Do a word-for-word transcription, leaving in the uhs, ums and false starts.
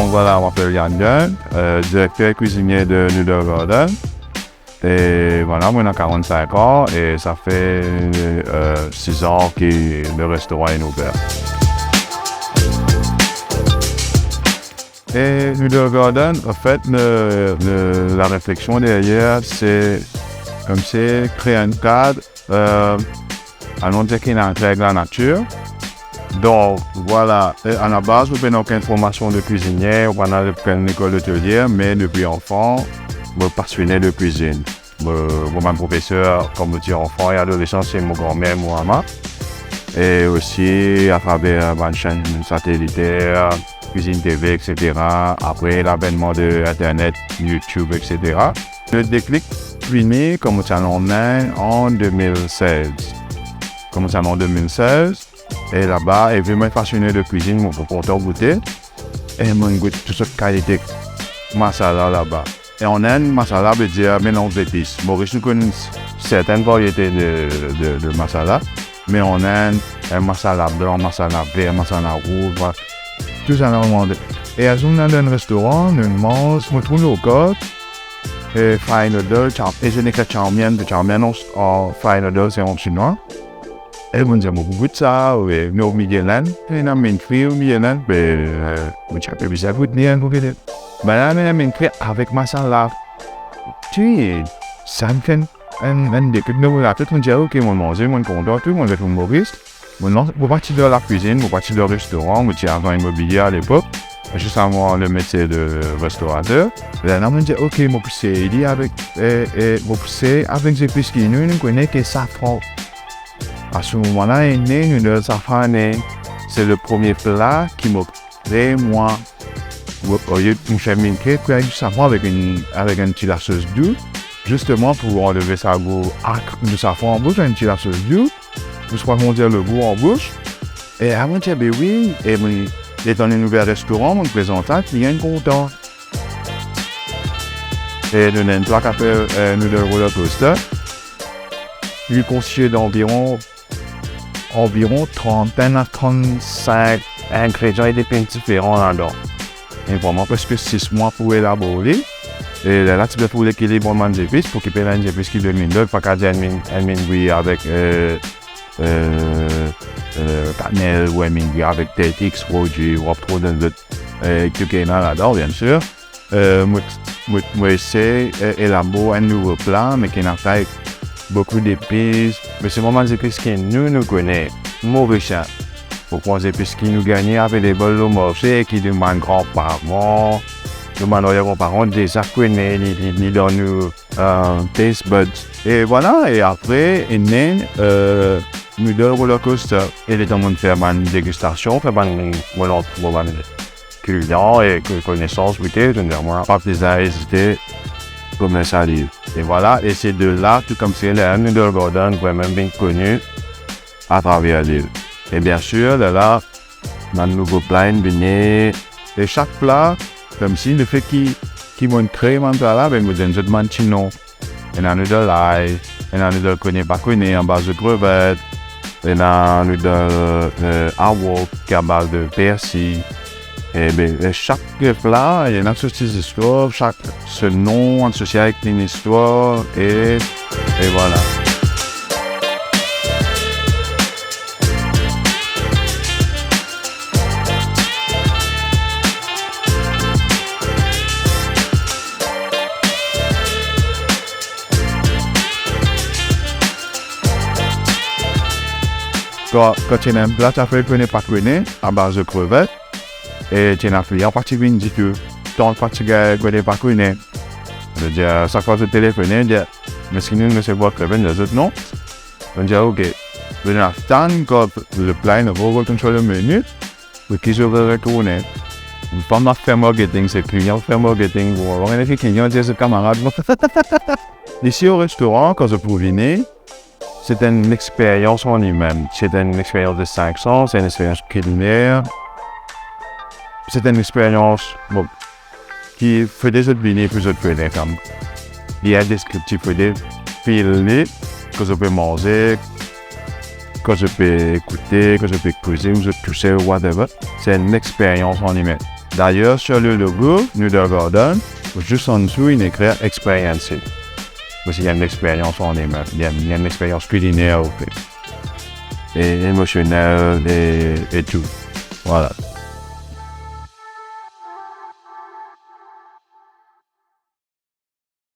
Voilà, mo apel Yann Gunn, euh, direkter kwizinie de Noodle Garden. E voilà, mo ena karannsink an e sa fer, euh, sis an ki le restoran inn ouver. E Noodle Garden, anfet, le, le, la refleksion deryer, se koumsi kre enn kad, euh, anon dir ki ena enn trek lanatir. Donk, voilà, e, alabaz, mo pena okenn formasion de kwizinie, mo pena okenn lekol otelier, me depi anfan, mo pasione de kwizinn. Mo, mo bann profeser, kan mo ti anfan e adolesan, se mo granmer, mo mama. E osi, atraver bann senn sateliter, Kwizinn TV, et cetera. Apre lavennman de Internet, YouTube, et cetera. Le deklik vini kan mo ti al an Inn an de mil sez. Kan mo ti al an de mil sez, e laba, e vi mo pasione de kwizinn, mo kontan goute. E mo'nn gout tou sort kalite masala laba. E an Inn, masala vedir melanz zepis. Moris, nou konn sertenn variete de, de, de masala, me an Inn, enn masala blan, masala ver, masala rouz, vwala. Tou sa, normalman. E enn zour, nou al dan enn restoran, nou manz, mo trouv lor kart, e, fry noodle, chow, e zot inn ekrir chow mein, chow mein an, an fry noodle, se an sinwa. E mo'nn dir, mo pou gout sa, e, nou milie Lenn, e ena Min Kri milie Lenn, be, e, mo ti apel bizin gout li, enn pou gete. Bann la ena Min Kri avek masala. Ti, sa inn fer enn, enn deklik dan mo latet, mo'nn dir, ok, mo'nn manze, mo'nn kontan tou, mo'nn retourn Moris. Mo, non, mo pa ti dan lakwizinn, mo pa ti dan restoran, mo ti avan imobilie alepok, zis avan lemetie de restorater. Lerla mo'nn dir, ok, mo pou sey li avek, e, e, mo pou sey avek zepis ki nou, nou kone ki safran. A se moman la, inn ne, nou dan safran, e se le premie pla ki mo kre, mwa. Mo, olie mo fer Min Kri, kre avek safran, avek enn, avek enn ti lasos dou, zisteman pou anlev sa gou akr de safran an bous, enn ti lasos dou, pou swa grandir le gou an bous. E avan, ti, be wi, e mo'nn, letan nou ouver restoran, mo'nn prezant sa, klian inn kontan. E nou ena enn pla ki apel, e, noodle roller coaster. Li konstitye d'anviron, anviron trant a trant-sink ingredian e depin diferan ladan. E vremem preske sis mwa pou elabor li. E lerla ti bizin trouv lekilib ant bann zepis, pou ki pena enn zepis ki dominn lot, pa kapav dir enn Min, enn Min Kri avek, e, e, e, kanel ou enn Min Kri avek tel X prodwi, ou ap trouv dan lot, e, ki ena ladan, biensir. E, mo, mo, mo esey, e, elabor enn nouvo pla, me ki ena sa ek boukou zepis, me selman bann zepis ki nou, nou kone, Morisien. Ou pran zepis ki nou gagne available lor marse, ki de bann granparan, de bann aryer granparan deza kone, li, li, li dan nou, e, taste buds. E vwala, e apre, ena, e, noodle roller coaster. E letan mo'nn fer bann degistasion, fer bann, mo, mo bann klian e ko-, konesans goute, zot inn dir mwa, pa bizin ezite, koumans ale. E vwala, e se de la, tou koumsi, le Noodle Garden vremem vinn koni atraver lil. E biensir, lerla, bann nouvo pla inn vini, e sak pla, koumsi lefet ki, ki mo'nn kre bann pla la, be mo donn zot bann ti nom. Ena noodle lay, ena noodle kone pa kone, anbaz de krevet, ena noodle, e, awok, ki anbaz de persi. E be, e sak pla, ena so ti zistwar, sak so nom asosye avek enn istwar, e, e vwala. Kan, kan ti ena enn pla ti apel kone pa kone, anbaz de krevet, e ti ena klian pa ti vinn ditou, tan pa ti gagn kone pa kone. Zot dir, sak fwa zot telefone, dir, "Me eski nou resevwar krevet?" Dir zot, "Non." Zot dir, "Ok." Zot ena tann kan le pla inn retourn sir le meni, pou ki zot retourne. Enn fwa nou fer marketing, se klian fer marketing, bon, avan ki klian dir zot kamarad, bon. Isi o restoran, kan zot pou vini, se enn experyans an limem. Se enn experyans de sink sans, se enn experyans kiliner. Se enn experyans, bon, ki fode zot vini pou zot kone, kan. Li endeskriptib, fode fil li, kan zot pe manze, kan zot pe ekoute, kan zot pe koze, ou zot tousel, whatever. Se enn experyans an limem. D'ailleurs, sur le logo Noodle Garden, zis an dsou, inn ekrir experiences. Parski li ena lexperyans an ime, li ena, li ena lexperyans kiliner, anfet. E emosionel e, e tou. Vwala.